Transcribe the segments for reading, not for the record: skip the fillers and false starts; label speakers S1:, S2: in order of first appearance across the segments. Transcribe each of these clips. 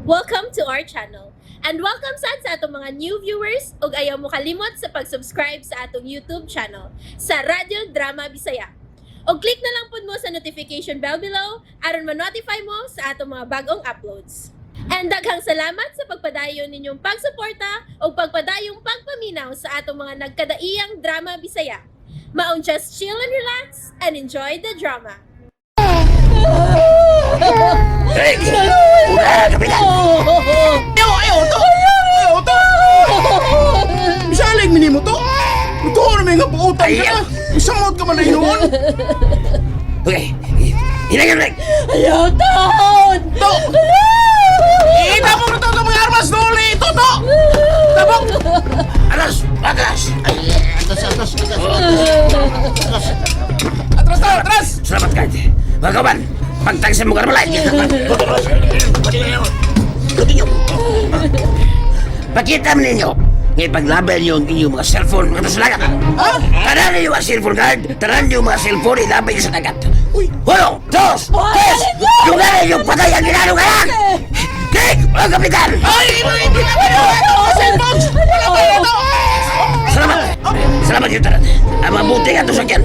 S1: Welcome to our channel. And welcome sad sa atong mga new viewers ug ayaw mo kalimot sa pag-subscribe sa atong YouTube channel sa Radyo Drama Bisaya. Og click na lang pud mo sa notification bell below aron ma-notify mo sa atong mga bagong uploads. And daghang salamat sa pagpadayon ninyong pagsuporta ug pagpadayong pagpaminaw sa atong mga nagkadaiyang drama Bisaya. Maong just chill and relax and enjoy the drama.
S2: Hey! Una, kapitan!
S3: Ayaw, ayaw to! Ayaw to! Bisalig minimo to! Ito na may nga buutan ka na! Isamot ka man na noon!
S2: Okay, hinangin lang!
S1: Ayaw taon!
S3: To! Eh, tapok na to sa mga armas doli! Ito to! Tapok!
S2: Aras! Atras!
S4: Ay, atas, atas, atas.
S3: Atras to! Atras!
S2: Salamat, guard! Mga kawan, pagtagsan mo karmalay! Continue! Pakita mo ninyo nga ipaglaban niyo ang inyong mga cellphone mga sa dagat.
S3: Ha?
S2: Tanan ninyo mga cellphone, guard! Tanan niyo mga cellphone, ilabay niyo sa dagat.
S3: Uy!
S2: Uno, dos, tres! Lugarin niyo patay ang ginagawa! Click! Mga kapitan!
S3: Ay! Hindi na ba ito? Cellphones! Wala ba ito?
S2: Salamat! Salamat yung tanan. Ang mabuti nga ito sakyan.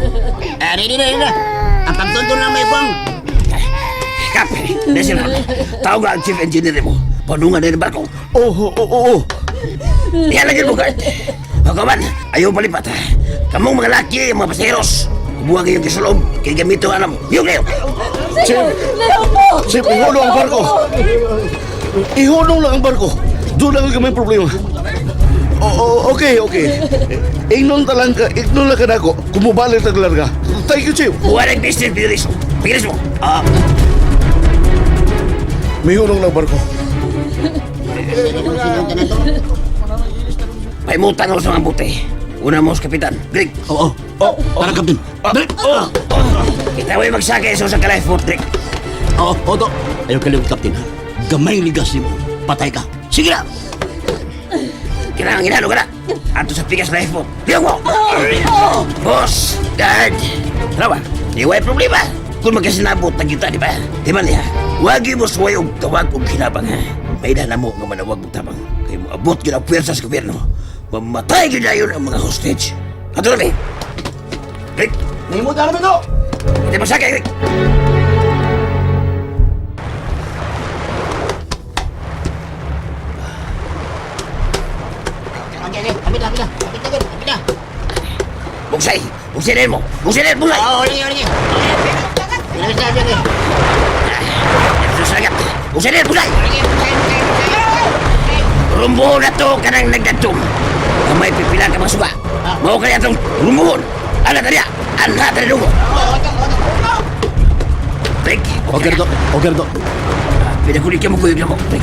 S4: Ah, ready na, ready na. Ang pagtuntun lang may buwang.
S2: Kap, Nesil, tawag ang chief engineer mo. Panungan na yung barko.
S3: Oo, oo, oo.
S2: Ihalagin mo, guard. Pagkaman, ayaw palipat. Kamong mga laki, mga paseros. Kumuha kayong kisulog, kay gamito alam. Yung kayo!
S5: Chief! Chief, ihulong ang barko! Ihulong lang ang barko! Doon lang kami problema. Oo, okay, okay. Ignon ta lang ka, ignon lang ka na ako. Kumubalik ta larga. Thank you, Chief.
S2: Kuha ng business, bilis mo. Bilis mo. Ah,
S5: May hulong lang barko.
S2: Pahimutan ako sa mga buti. Una mo, Kapitan. Greg.
S4: Oo, oo. Tara, Captain. Dali.
S2: Oh, Kita mo'y magsakay sa usang ka lifeboat, Greg.
S4: Oo, oo, to. Ayaw kalimut, Captain. Ha? Gamay ligas ni mo. Patay ka.
S2: Sige na! Kailangan ginano ka na! Ato sa pikas lifeboat. Biyog mo! Boss! Guard! Ano ba? Di way problema. Kung magkasinabot na kita, di ba? Di ba niya? Huwag mo suway og tawag og kinabang, ha? May na mo nga manawag og tabang. Kay mo abot gyud ang puwersa sa gobyerno. Mamatay gyud dayon ang mga hostage. Ato na, mi. Rick!
S4: Nahimot na namin to.
S2: Hindi masakay, Rick!
S4: Okay, okay. Kapit na, kapit na. Kapit na, kapit na.
S2: Bugsay! Bugsay na mo! Bugsay na! Bugsay!
S4: Oo, ulit, ulit. Bilis na, bilis.
S2: Ato sa lagat! Bugsay na! Bugsay! Rumbuhon na to kanang nagdadtum. Kamay pipila ka mga suga. Mao kaya itong rumbuhon. Ana tariya. Ana tariya dugo. Rick,
S5: Okay, to. Okay, to.
S2: Pinakulit ka mo kuyog na mo. Rick,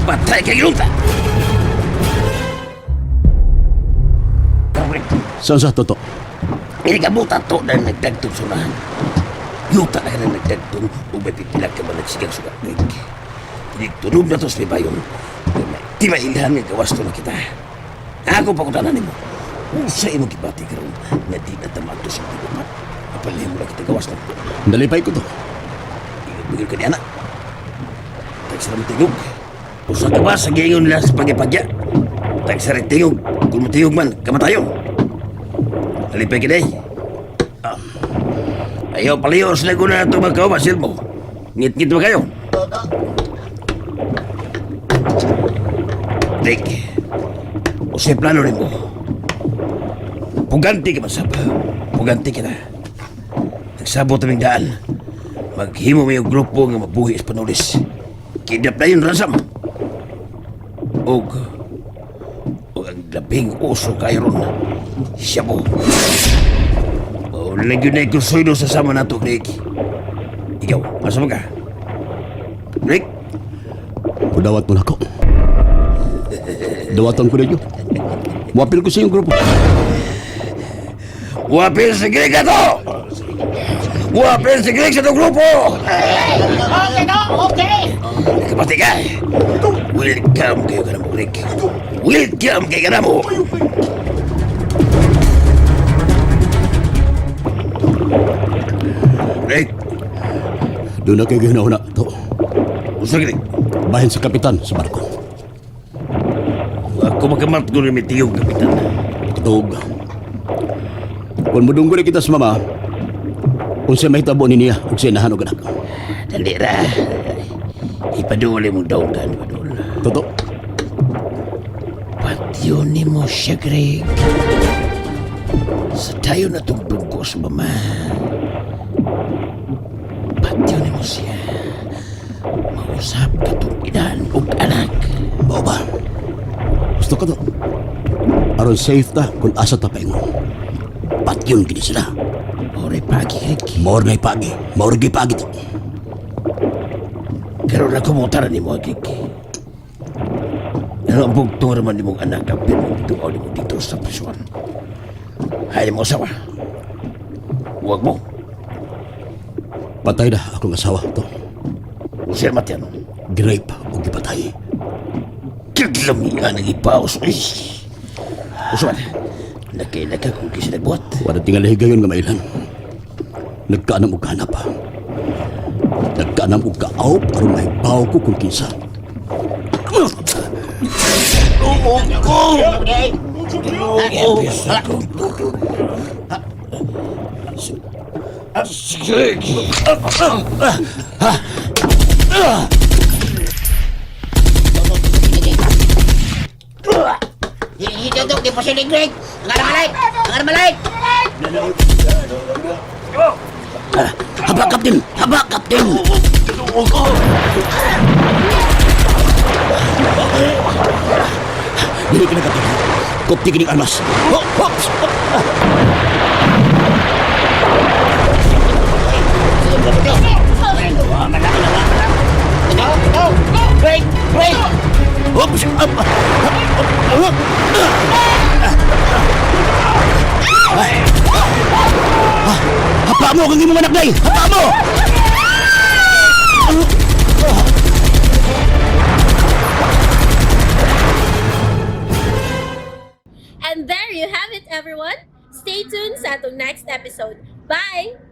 S2: patay ka gilunta. Rick,
S5: Saan sa toto?
S2: Pinagabutan to na nagdagtong sunahan. Yuta na ka na nagdagtong o may pipila ka ba nagsigang suga. Rick, pinigtunog na to sa bayon. Di mailhan nga gawas to na kita. Ako pakutanan nimo. Unsa imong gibati karon nga di na tama to sa tigupat. Apalihim mo lang kita gawas na.
S5: Nalipay ko to.
S2: Bigil ka ni anak. Tagsa tingog. Usa ka ba sa giingon nila sa pagipagya? Tagsa rin tingog. Kung matingog man, kamatayon. Alipay ka day. Ah. Ayaw paliyo sa laguna na ito magkaumasil mo. Ngit-ngit ba kayo? Rick, usay plano rin mo. Puganti ka masab. Puganti ka na. Nagsabot aming daan. Maghimo may grupo nga mabuhi sa panulis. Kidnap na yun, ransom. Og, og ang labing uso kayo ron, siya po. O, lagyo na ikusuino sa sama na to, Rick. Ikaw, asa mo ka? Rick?
S5: Pudawat mo na ako. Dawatan ko ninyo. Wapil ko sa iyong grupo.
S2: Wapil si Greg na to! Wapil si Greg sa itong grupo!
S4: Okay, to. Okay.
S2: Kapatid ka! Welcome kayo ka na mo, Greg. Welcome kayo ka na mo! Greg,
S5: Doon na kayo ginahuna to.
S2: usa Greg.
S4: Bahin sa kapitan sa barko.
S2: Ako makamat ko ni tiyog, kapitan.
S4: Tug. Kung mudunggo na kita sa mama, unsa mahitabo ni niya ug sa inahan og anak.
S2: Dali ra. Ipaduli mo daw kan, ipadul.
S4: Toto,
S2: Patyon ni mo siya, Greg. Sa tayo na itong dugo sa mama. Patyon ni mo siya. Mausap ka itong inahan ug anak.
S4: mao ba? Gusto ka to. Aron safe ta kung asa ta paingon. Patyon gini sila.
S2: Ore pagi, Greg.
S4: Maor na ipagi. Maor gipagi to.
S2: Karon ako mo tara ni mo, Greg. Pero ang bugto naman ni mong anak ang pirmong tuaw ni mo dito sa prisuan. Hayaan mo asawa. Huwag mo.
S4: Patay na akong asawa to.
S2: Usir matiyan.
S4: Grape og gipatay.
S2: Kaglamian ang ipaos. Uy. Usman, nakaila ka kung kisa nagbuhat.
S4: Wala tingali higayon nga mailan. Nagkaanam og kahanap. Nagkaanam og kaawp aron mahibaw ko kung kinsa.
S6: Ito, di pa siya Greg. Ang malay! Ang malay!
S4: Haba, Captain! Haba, Captain! Dili ka na, Captain. Kopti kining armas. Hop, hop, hop.
S6: Greg! Greg!
S4: Hop, up, up, up. Hapa mo kang imong anak day! Hapa mo!
S1: And there you have it, everyone. Stay tuned sa atong next episode. Bye!